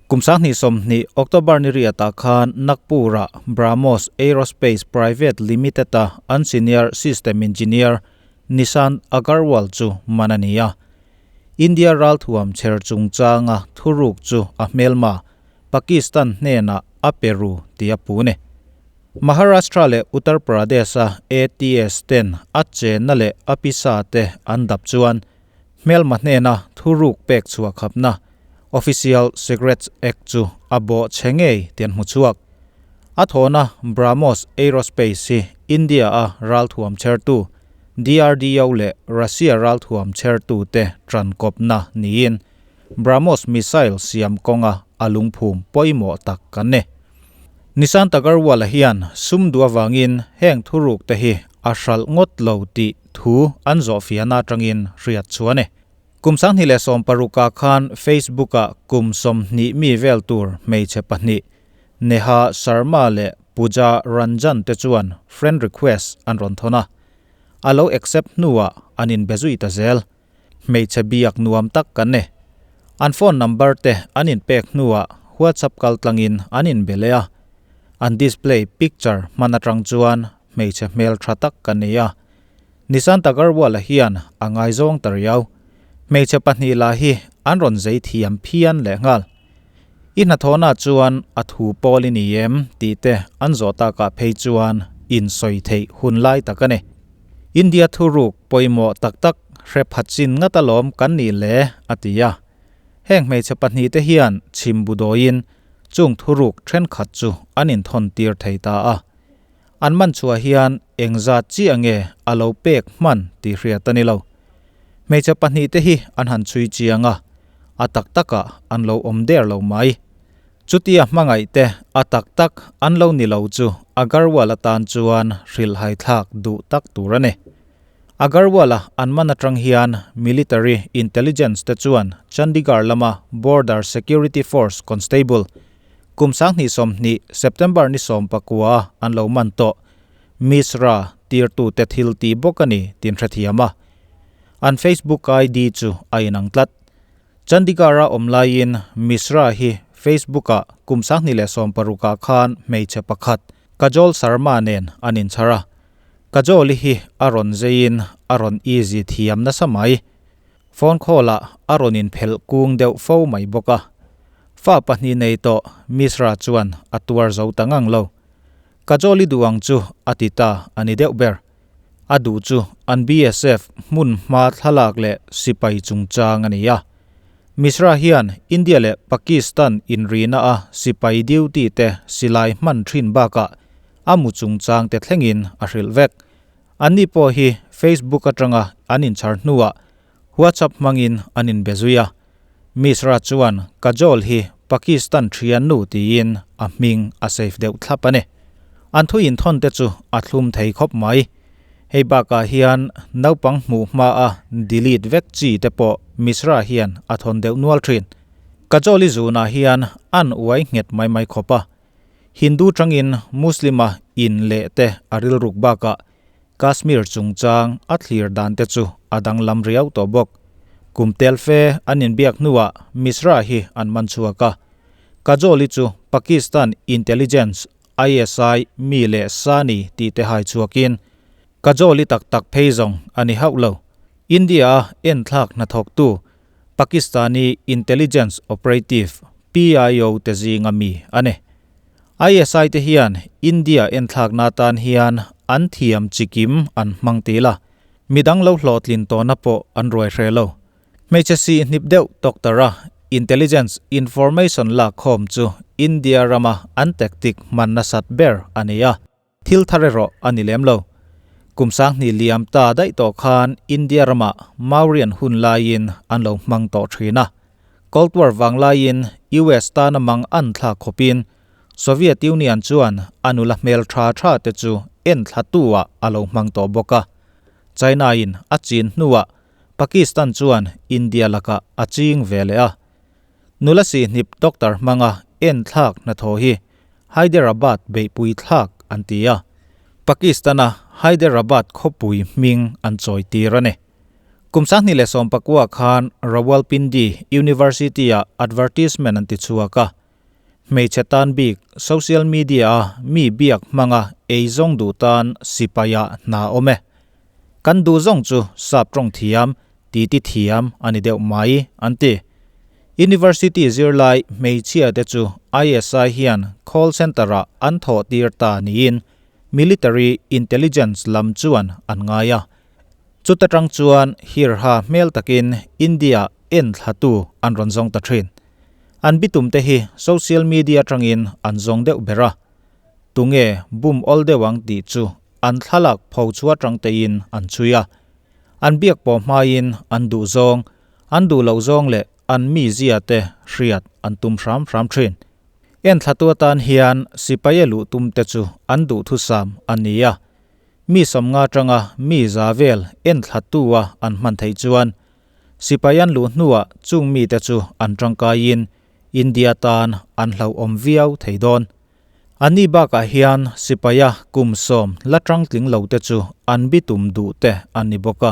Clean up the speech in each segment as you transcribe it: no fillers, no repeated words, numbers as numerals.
Kum 2020 October ni riatah khan Nagpur-ah BrahMos Aerospace Private Limited-a an senior system engineer Nishant Agarwal chu man a ni a. India ralthuam chher chungchanga thuruk chu a hmelma Pakistan hnenah a pe ru tih a pu a ni. Maharashtra leh Uttar Pradesh-a ATS ten a chenna leh a pisa te an dap chuan hmelma hnena thuruk pek chhuah khapna Official Secrets Act chu a bawh chhe ngei tih an hmu chhuak. A thawhna BrahMos Aerospace hi India-a ralthuam chhertu DRDO leh Russia ralthuam chhertute tankawpna niin BrahMos missile siam kawnga a lungphum pawimawh tak kan ni. Nishant Agarwal-a hian sum duh avangin heng thuruk te hi a hralh ngawt lo tih thu an zawhfiahna atangin hriat chhuah a ni. Kum 2016 ah khan Facebook-ah kum 20 mi vel tur hmeichhe pahnih Neha Sharma leh Pooja Ranjan te chuan friend request an rawn thawn a, a lo accept hnuah an inbe zui ta zel. Hmeichhe biak nuam tak kan ni. An phone number te an inpek hnuah WhatsApp kal tlangin an inbe leh a. An display picture hman atang chuan hmeichhe hmel tha tak kan ni a. Nishant Agarwal-a hian a ngaizawng ta riau. Hmeichhe pahnih lah hi an rawn zei thiam phian lehnghal. I hnathawhna chuan a thu pawl i ni em tih te an zawh takah phei chuan insawi theih hun lai tak a ni. India thuruk pawimawh tak tak hre pha chin ngat alawm kan nih le, a ti a. Heng hmeichhe pahnihte hian chhim bu dawiin chung thuruk thenkhat chu an inthawn tir thei ta a. An man chhuah hian engzat chiah nge a lo pek hman tih hriat a ni lo. Hmeichhe pahnihte hi an han chhui chiang a, a tak takah an lo awm der lo mai. Chutia hmangaih te a tak tak an lo ni lo chu Agarwal atan chuan hrilhhai thlak duh tak tur a ni. Agarwal-a an man atang hian Military Intelligence te chuan Chandigarh lama Border Security Force Constable kum 2020 September ni 19 an lo man tawh Mishra tirtute thil tih bawk a ni tin hrethiam a. An Facebook ID chu a inang tlat. Chandigarh-a awm laiin Mishra hi Facebook-ah kum 2016 ah khan hmeichhe pakhat Kajol Sharma nen an inchhar a. Kajol-i hi a rawn zeiin a rawn easy thiam nasa mai. Phone call-ah a rawn inphelh kung deuh fo mai bawk a. Fa pahnih nei tawh Mishra chuan a tuar zo ta ngang lo. Kajol-i duh ang chu a ti ta a ni deuh ber. A duh chu an BSF hmun hma thlalak leh sipai chungchang a ni a. Mishra hian India leh Pakistan inrina a sipai duty te silai hman thin bakah a mu chungchang te thlengin a hrilh vek. Anni pawh hi Facebook atanga an inchhar hnuah WhatsApp hmangin an inbe zui a. Mishra chuan Kajol hi Pakistan thiannu tiin a hming a save deuh thlap a ni. An thu inthawn te chu a thlum thei khawp mai. Hei bakah hian naupang hmuh hma a delete vek chi te pawh Mishra hian a thawn deuh nual thin. Kajol-i zunah hian an uai nghet mai mai khawp a. Hindu tangin Muslim-a in leh te a rilruk bakah Kashmir chungchang a thlir dan te chu a danglam riau tawh bawk. Kum tel fe an inbiak hnuah Mishra hi an man chhuak a. Kajol-i chu Pakistan Intelligence, ISI, mi leh sa ni tih te hai chhuakin Kajol-i tak tak phei zawng a ni hauh lo. India-a enthlak hnathawktu Pakistani Intelligence Operative, PIO, te zinga mi a ni. ISI te hian India enthlakna atan hian an thiam chikim an hmang ti la, midang lo hlawhtlin tawhna pawh an ruai hre lo. Hmeichhe si hnip deuh doctor-a intelligence information lakkhawm chu India rama an tactic hman nasat ber a ni a. Thil thar erawh a ni lem lo. Kum 2000 liam ta daih tawh khan India ramah Mauryan hun laiin an lo hmang tawh thin a. Cold War vang laiin US tana mang an thlak khawpin Soviet Union chuan a nula hmel tha tha te chu en thlatu-ah a lo hmang tawh bawk a. China-in a chin hnuah Pakistan chuan India lakah a ching ve leh a. Nula sihnip doctor hmanga en thlak hnathawh hi Hyderabad beihpui thlak an ti a, Pakistan-a Hyderabad khawpui hming an chawi tir a ni. Kum 2019 khan Rawalpindi University-ah advertisement an tichhuak a. Hmeichhe tan bik social media-a mi biak hmanga eizawng duh tan sipaia hna awm e. Kan duh zawng chu sap tawng thiam, titi thiam a ni deuh mai, an ti. University zirlai hmeichhia te chu ISI hian call centre-ah an thawh tir ta niin military intelligence lam chuan an ngai a. Chuta tang chuan hirha hmel takin India en thlatu an rawn zawng ta thin. An bitum te hi social media atangin an zawng deuh ber a. Tunge bum awl deuh ang tih chu an thlalak pho chhuah atang tein an chhui a. An biak pawh hmain an duh zawng, an duh loh zawng leh an mizia te hriat an tum hram hram thin. En thlatu atan hian sipai a luh tum te chu an duhthusam a ni a. Mi 50 atanga mi 100 vel en thlatu a an hman theih chuan sipai an luh hnuah chung mite chu an tangkaiin India tan an hlauhawm viau thei dawn. Anni bakah hian sipaia kum 10 la tangtling lo te chu an bitum duh te an ni bawk a.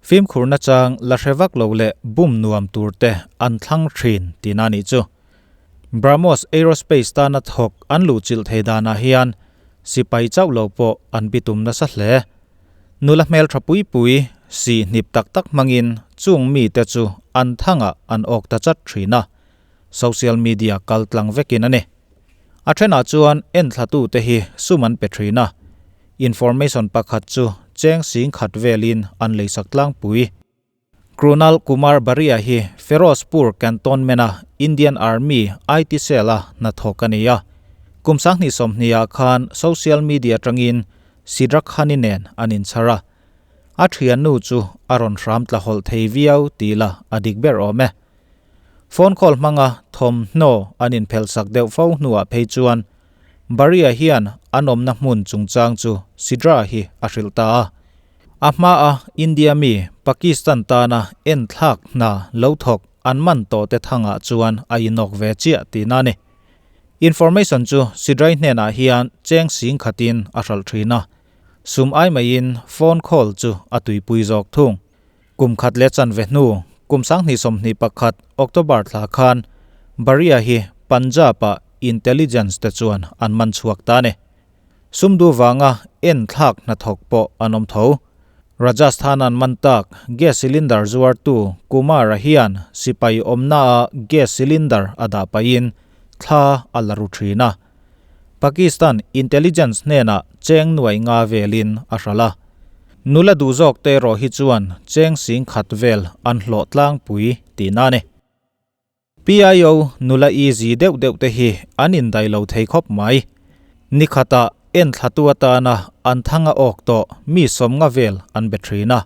Fimkhurna chang la hre vak lo leh bum nuam tur te an thlang thin tihna nih chu. BrahMos Aerospace tana thawk an luh chilh thei danah hian sipai chauh lo pawh an bitum nasa hle. Nula hmel tha pui pui si hnip tak tak hmangin chung mite chu an thangah an awk ta chat thin a. Social media kal tlang vekin a ni. A thenah chuan en thlatu te hi sum an pe thin a. Information pakhat chu cheng 10,000 velin an leisak tlang pui. Krunal Kumar Baria hi Ferozepur Cantonment-a Indian Army IT Cell-a hnathawk a ni a. Kum 2020 khan social media atangin Sidra Khani nen an inchhar a. A thiannu chu a rawn hram tla hawlh thei viau tih la a dik ber awm e. Phone call hmanga thawmhnaw an inphelhsak deuh fo hnuah phei chuan Baria hian an awmna hmun chungchang chu Sidra hi a hrilh ta a. A hmaa India mi Pakistan tana en thlak hna lo thawk an man tawh te thangah chuan a inawk ve chiah tihna a ni. Information chu Sidrai hnenah hian cheng 10,000-in a hralh thin a. Sum ai maiin phone call chu a tuipui zawk thung. Kum khat leh chanve hnu kum 2021 October thla khan Baria hi Punjab-ah intelligence te chuan an man chhuak ta a ni. Sumdu vanga en thlak hnathawk pawh an awm tho. Rajasthan-an man tak gas cylinder zuartu Kumar-a hian sipai awmnaah gas cylinder a dah pahin thla a la ru thin a. Pakistan intelligence hnenah cheng nuai nga velin a hralh a. Nula duh zawk te erawh hi chuan cheng 10,000 vel an hlawh tlangpui tihna a ni. PIO nula easy deuh deuh te hi an indai lo thei khawp mai. Ni khatah en thlatu atana an thanga awk tawh mi 50 vel an be thin a.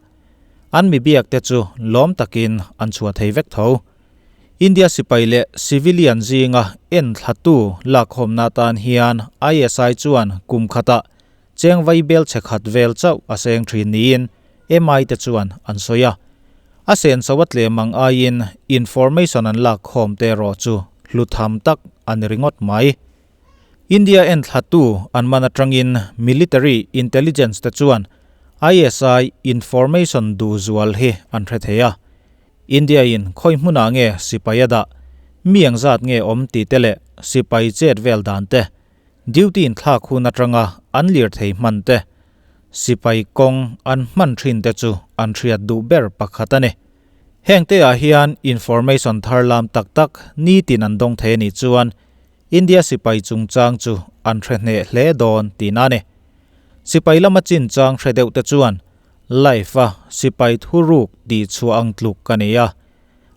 An mi biak te chu lawm takin an chhuah thei vek tho. India sipai leh civilian zinga en thlatu lakhawmna tan hian ISI chuan kum khatah cheng vai bel che khat vel chauh a seng thin niin MI te chuan an sawi a. A sen so a tlemang aiin information an lak khawm te erawh chu hlutham tak an ringawt mai. India en thlatu an man atangin military intelligence te chuan ISI information du zual hi an hre thei a. India in khoi hmuna nge sipai a dah, mi ang zat nge awm ti te leh sipai chet vel dan te, duty in thlak hun atanga an lir thei hman te, sipai kawng an hman thin te chu an hriat duh ber pakhat a ni. Heng te ah hian information thar lam tak tak ni tin an dawng thei anih chuan India sipai chungchang chu an hre hneh hle dawn tihna a ni. Sipai lama chinchang hre deuh te chuan life a sipai thuruk tih chhuah ang tluk ka ni a.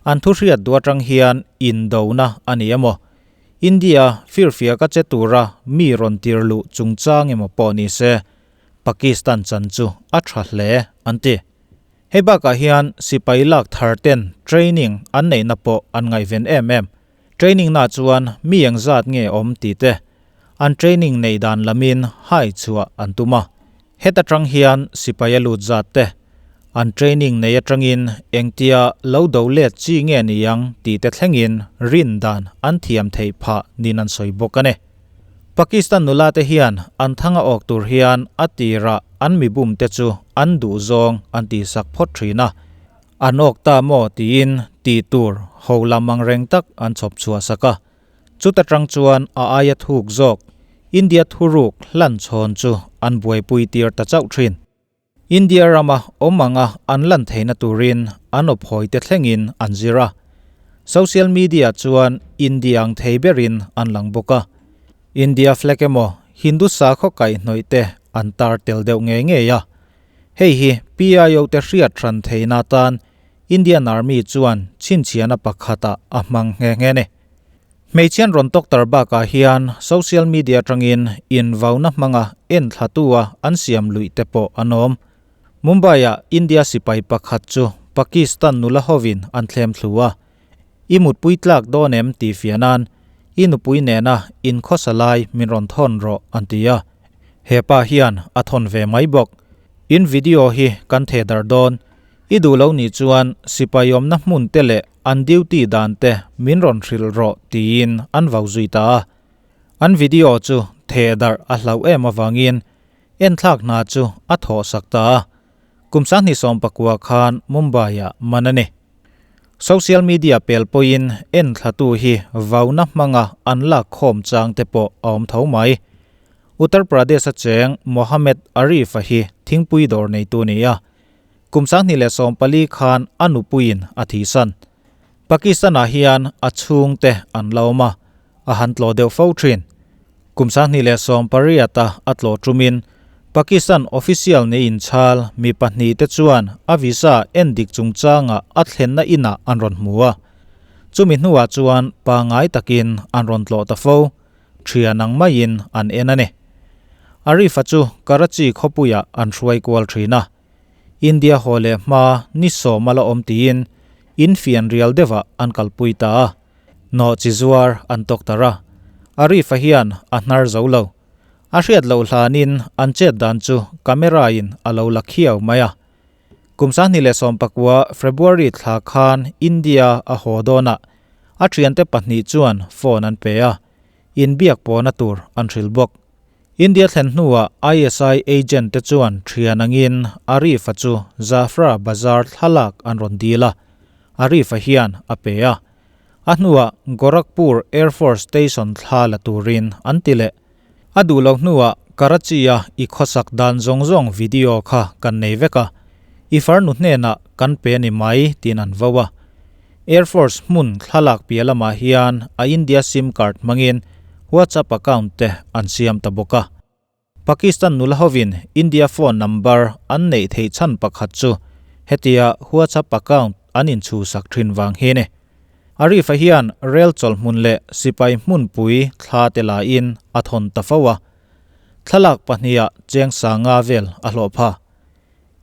An thu hriat duh atang hian indona a ni emaw India firfia ka che tura mi rawn tir luh chungchang emaw pawh ni se Pakistan chan chu a tha hle an ti. Hei bakah hian sipai lak thar ten training an neihna pawh an ngaihven em em. Training na chuan mi eng zat nge awm ti te. An training nei dan lamin hai chhuah an tum a. Heta tang hian sipai a lut zat te. An training nei atangin engtia lo do let chi nge niang ti te thlengin rin dan an thiam thei pha nin an sawi bawk a ni. Pakistan nula te hian an thanga awk tur hian a tira an mi bum te chu an duh zawng an ti sak phawt thin a. An awk ta maw tiin tih tur ho lam ang reng tak an chhawp chhuah sak a. Chuta tang chuan a aia thuk zawk India thuruk hlan chhawn chu an buaipui tir ta chauh thin. India rama awm anga an lan theihna turin an awphawi te thlengin an zir a. Social media chuan India ang thei berin an lang bawk a. India flag emaw Hindu sakhaw kaihhnawih te an tar tel deuh ngei ngei a. Hei hi PIO te hriat hran theihna atan Indian Army chuan chhinchhiahna pakhatah a hmang nghe nghe a ni. Hmeichhian rawn tawktar bakah hian social media atangin invauna hmanga enthlatua an siam luih te pawh an awm. Mumbai-ah India sipai pakhat chu Pakistan nula hovin an thlem thlu a. I mutpui tlak dawn em tih fiah nan i nupui nena inkhawsa lai min rawn thawn rawh an ti a. He pa hian a thawn ve mai bawk. In video hi kan theh darh dawn. I duh lo nih chuan sipai awmna hmun te leh an duty dan te min rawn hrilh rawh tiin an vau zui ta a. An video chu theh darh a hlauh em avangin enthlak hna chu a thawh sak ta a. Kum 2019 khan Mumbai-ah man a ni. Social media pel pawhin enthlatu hi vauna hmanga an lak khawm chang te pawh a awm tho mai. Uttar Pradesh-a cheng Mohammed Arif-a hi thingpui dawr neitu a ni a. Kum 2014 khan a nupuiin a thisan. Pakistan-ah hian a chhungte an la awm a, a han tlawh deuh fo thin. Kum 2018-a a tlawh tumin Pakistan official nei inchhal mi pahnihte chuan a visa en dik chungchanga a thlenna inah an rawn hmu a. Chumi hnuah chuan pangngai takin an rawn tlawh ta fo. Thian ang maiin an en a ni. Arif-a chu Karachi khawpuiah an hruai kual thin a. India haw leh hma ni sawm a la awm tiin in fian rial deuhah an kalpui ta a. Nawh chi zuar an tawk tar a. Arif-a hian a hnar zo lo. A hriat loh hlanin an chet dan chu camera-in a lo la khiau mai a. Kum 2019 February thla khan India a haw dawnah a thiante pahnih chuan phone an pe a, inbiak pawhna tur an hrilh bawk. India thlen hnuah ISI agent te chuan thian angin Arif-a chu Zafra Bazar thlalak an rawn dil a, Arif-a hian a pe a. A hnuah Gorakhpur Air Force Station thla la turin an ti leh. A duh loh hnuah Karachi-a i khawsak dan zawng zawng video kha kan nei vek a, i farnu hnenah kan pe a ni mai tiin an vo a. Air Force hmun thlalak piah lamah hian a India sim card hmangin WhatsApp account te an siam ta bawk a. Pakistan nula hovin India phone number an neih theih chhan pakhat chu hetia WhatsApp account an inchhusak thin vang hi a ni. Arif-a hian rel chawlhmun leh sipai hmunpui thla te laiin a thawn ta fo a, thlalak pahniha cheng sanga vel a hlawh pha.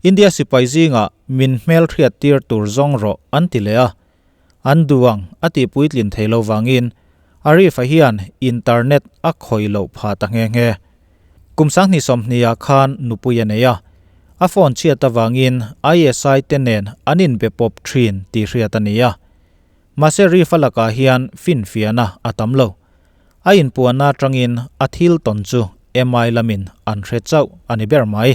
India sipai zingah min hmelhriat tir tur zawng rawh an ti leh a, an duh ang a tihpuitlin thei lo vangin Arif-a hian internet a khawih loh phah ta nghe nghe. Kum 2020 khan nupui a nei a, a phone chhiat avangin ISI te nen an inbe pawp thin tih hriat a ni a. Mahse Rifa lakah hian finfiahna a tam lo. A inpuanna atangin a thil tawn chu MI lamin an hre chauh a ni ber mai.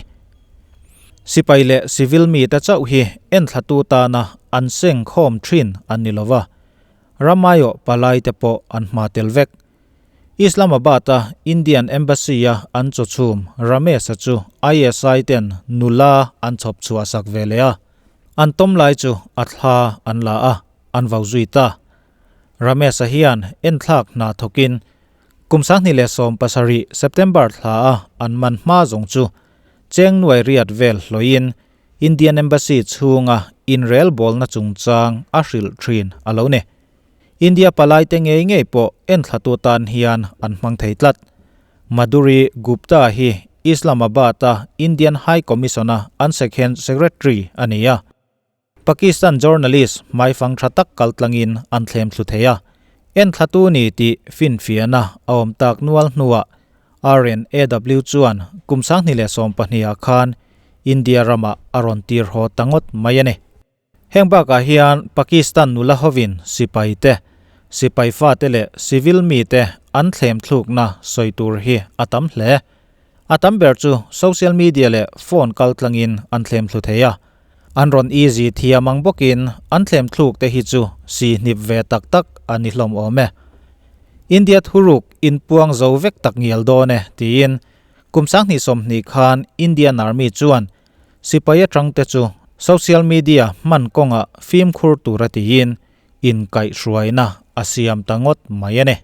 Sipai leh civil mite chauh hi enthlatu tana an seng khawm thin an ni lova, Ramaio palai te pawh an hma tel vek. Islamabad-a Indian Embassy-a an chawchhum Ramesh-a chu ISI ten nula an chhawp chhuah sak ve leh a. An tawm lai chu a thla an la a, an vau zui ta. Ramesh-a hian enthlak hna thawkin kum 2017 September thla-a an man hma zawng chu cheng nuai riat vel hlawiin Indian Embassy chhunga inrelbawlna chungchang a hrilh thin a lo ni. India palaite ngei ngei pawh enthlatu tan hian an hmang thei tlat. Madhuri Gupta hi Islamabad-a Indian High Commission-a an Second Secretary a ni a. Pakistan journalist hmaifang tha tak kaltlangin an thlem thlu thei a. Enthlatu ni tih finfiahna a awm tak nual hnuah RNAW chuan kum 2012-ah khan India ramah a rawn tir haw ta ngawt mai a ni. Heng bakah hian Pakistan nula hovin sipai te, sipai fate leh civil mite an thlem thlukna sawi tur hi a tam hle. A tam ber chu social media leh phone kal tlangin an thlem thlu thei a. An rawn easy thiam ang bawkin an thlem thluk te hi chu si hnip ve tak tak a ni hlawm awm e. India thuruk inpuang zo vek tak ngial dawn e tiin kum 2020 khan Indian Army chuan sipai atang te chu social media hman kawnga fimkhur tura tiin inkaihhruaina a siam ta ngawt mai a ni.